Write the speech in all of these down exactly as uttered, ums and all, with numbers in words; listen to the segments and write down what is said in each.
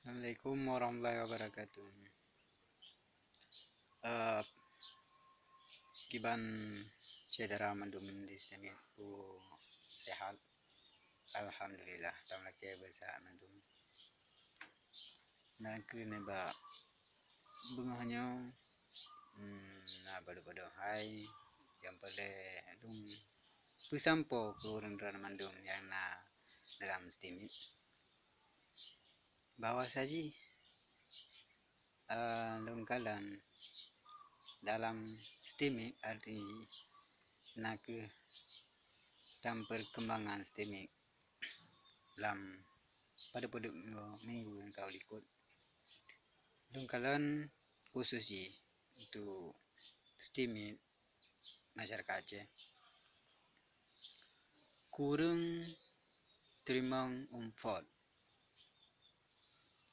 Assalamualaikum warahmatullahi wabarakatuh. Eh, kiban syedara mandum di sini, ku sehat. Alhamdulillah, tam lakée beusehat mandum. Na keuneubak beungoh nyoe, hmm, na padub-padub hai nyang peureulée lôn peusampoe keu ureuëng droe mandum nyang na dalam Steemit. Bahwa saji, eh, lôn kalon dalam Steemit arti na kheueh tam peurkembangan Steemit lam padub-padub minggu nyang ka likot. Lôn kalon khusos jih untuk Steemit masyarakat Aceh. Kureueng teurimong umpot,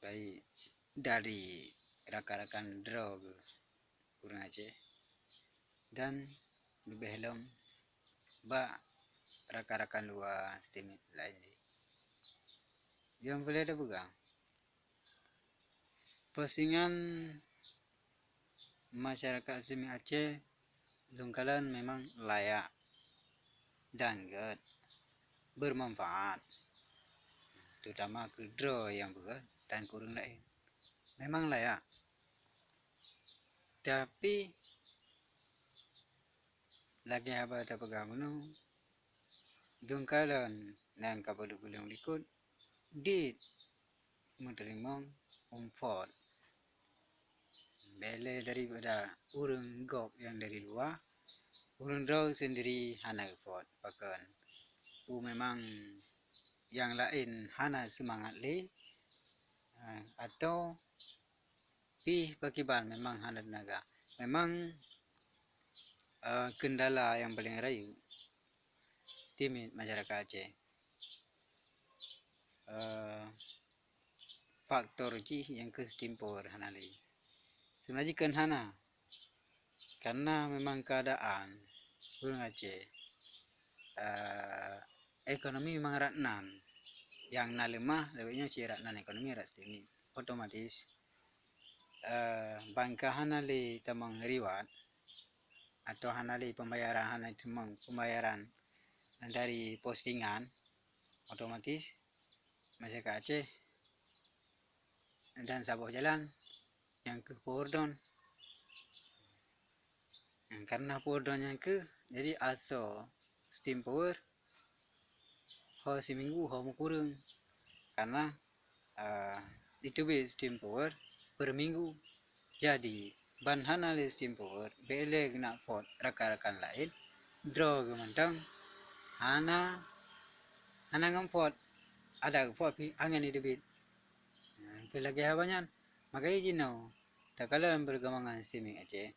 baik dari rakan-rakan droe geuh ureuëng Aceh dan leubeh lom bak rakan-rakan luwa Steemit laén jih. Nyang peureulée tapeugah, postingan masyarakat Steemit Aceh lôn kalon memang layak dan gét, bermanfaat, terutama keu droe nyang beugét dan keu ureuëng laén. Memang layak. Tapi, lagée haba tapeugah bunoe, lôn kalon nyang ka padub-padub likot, dit meuteurimong umpot. Bék lé daripada ureuëng gob nyang dari luwa, ureuëng droe sendiri hana geupot. Pakon? Peue memang nyang laén hana seumangat lé, eh, atau pih pakiban memang hana teunaga. Memang, eh, kendala nyang paleng rayeuk Steemit masyarakat Aceh, eh, faktor jih nyang keu Steem Power hana lé. Seubeuna jih kon hana, karena memang keuadaan ureuëng Aceh, eh, ekonomi memang rot nan, nyang na leumah lagée nyoe cit rot nan ekonomi rot Steemit. Otomatis, eh, ban ka hana lé tamong reward atau hana lé pembayaran, hana tamong pembayaran dari postingan, otomatis masyarakat Aceh dan saboh jalan nyang keu power down. Karena power down nyang keu, jadi asoe Steem Power ho siminggu ho meukureueng. Karena, eh, iteubiet Steem Power per minggu. Jadi, ban hana lé Steem Power, bék lé geunak pot rakan-rakan laén, droe geuh mantong hana, hana ngon pot. Ada geupot pih angén iteubiet. Nah, pih lagée haba nyan. Makajih jinoe, takalon peurkembangan Steemit Aceh,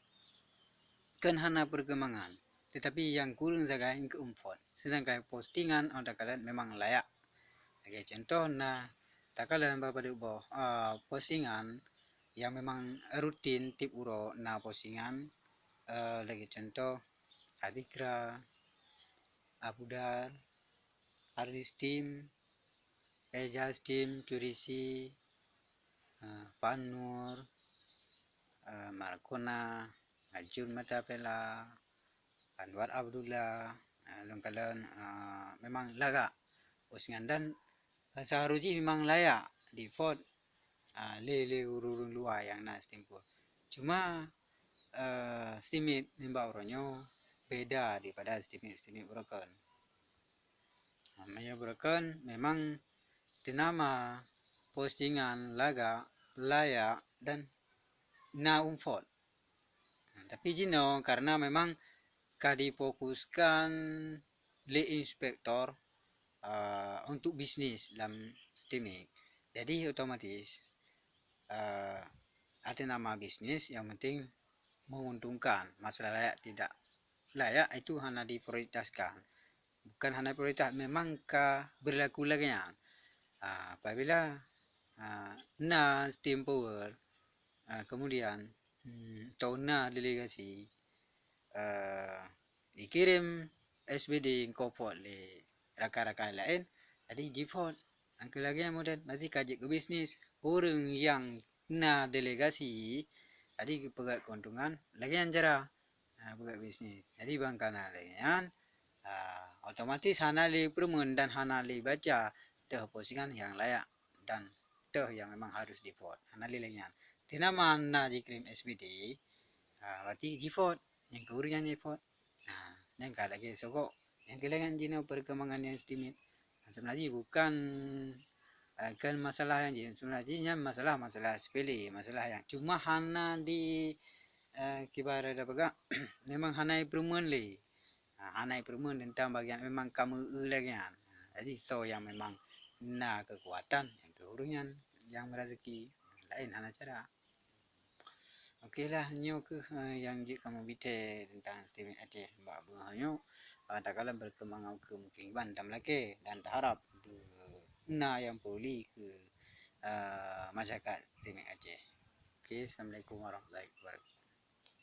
kon hana peurkembangan, teutapi nyang kureueng sagai keu umpot. Seudangkan postingan nyang takalon memang layak. Lagée cuntoh na takalon bak padub boh, a, postingan nyang memang rutin tieb uroe na postingan, eh, lagée cuntoh Adikra, Abudar, Ardi Steem, Eja Steem, Curisi, eh, Panur, eh, Markona, Ajun Matapela, Anwar Abdullah, eh, lôn kalon, eh, memang lagak postingan dan, eh, seuharôh jih memang layak dipot, eh, lé, lé ureuëng luwa nyang na Steem Power. Cuma, eh, Steemit nibak uroe nyoe beda daripada Steemit-Steemit beureukan. Meunyoe beureukan memang teunama postingan lagak, layak dan na umpot. Tapi jinoe karena memang ka difokuskan lé inspektor, eh, untuk bisnis lam Steemit. Jadi otomatis, eh, ada nama bisnis yang penting menguntungkan. Masalah layak tidak layak itu hana diprioritaskan. Bukan hana prioritas, memang ka berlaku lagée nyan. Ah, apabila, ah, na Steem Power, ah, kemudian, hmm, atau na delegasi, eh, dikirém S B D nyang ka pot lé rakan-rakan laén, jadi jipot. Nyang keu lagèe nyan model, berarti ka jeuet keu bisnis. Ureueng nyang na delegasi, jadi geupeugöt keuntungan lagèe nyan cara, ha, peugöt bisnis. Jadi ban ka na lagèe nyan, ha, otomatis hana lé peureumeun dan hana lé baca teuh postingan nyang layak dan teuh nyang memang harus di-vote. Hana lé lagèe nyan. Teuma hana jikirim S P D, ha, berarti ji-vote. Nyang keu ureueng nyang ji-vote. Nah, nyang ka lagèe sogok. Nyang keu lagèe nyan jinoe perkembangan nyang seutimit. Nah, seubeunajih bukan, eh, kan masalah nyang jih. Seubeunajih nyan masalah, masalah sepele, masalah nyang cuma hana di, eh, kiban tapeugah, memang hana jipeureumeun lé. Nah, hana jipeureumeun teuntang bagian memang ka meu-eu lagèe nyan. Nah, jadi soe nyang memang na keukuatan, nyang keu ureueng nyan nyang meuraseuki, laén hana cara. Oke lah, nyoe kheueh, eh, nyang jeuet kamoe bri teuntang Steamix Aceh bak beungoh nyoe. Eh, takalon perkembangan ukeue mungken ban tameulakèe dan taharap beuna nyang peuli keu, eh, masyarakat Steamix Aceh. Oke, assalamualaikum warahmatullahi wabarakatuh.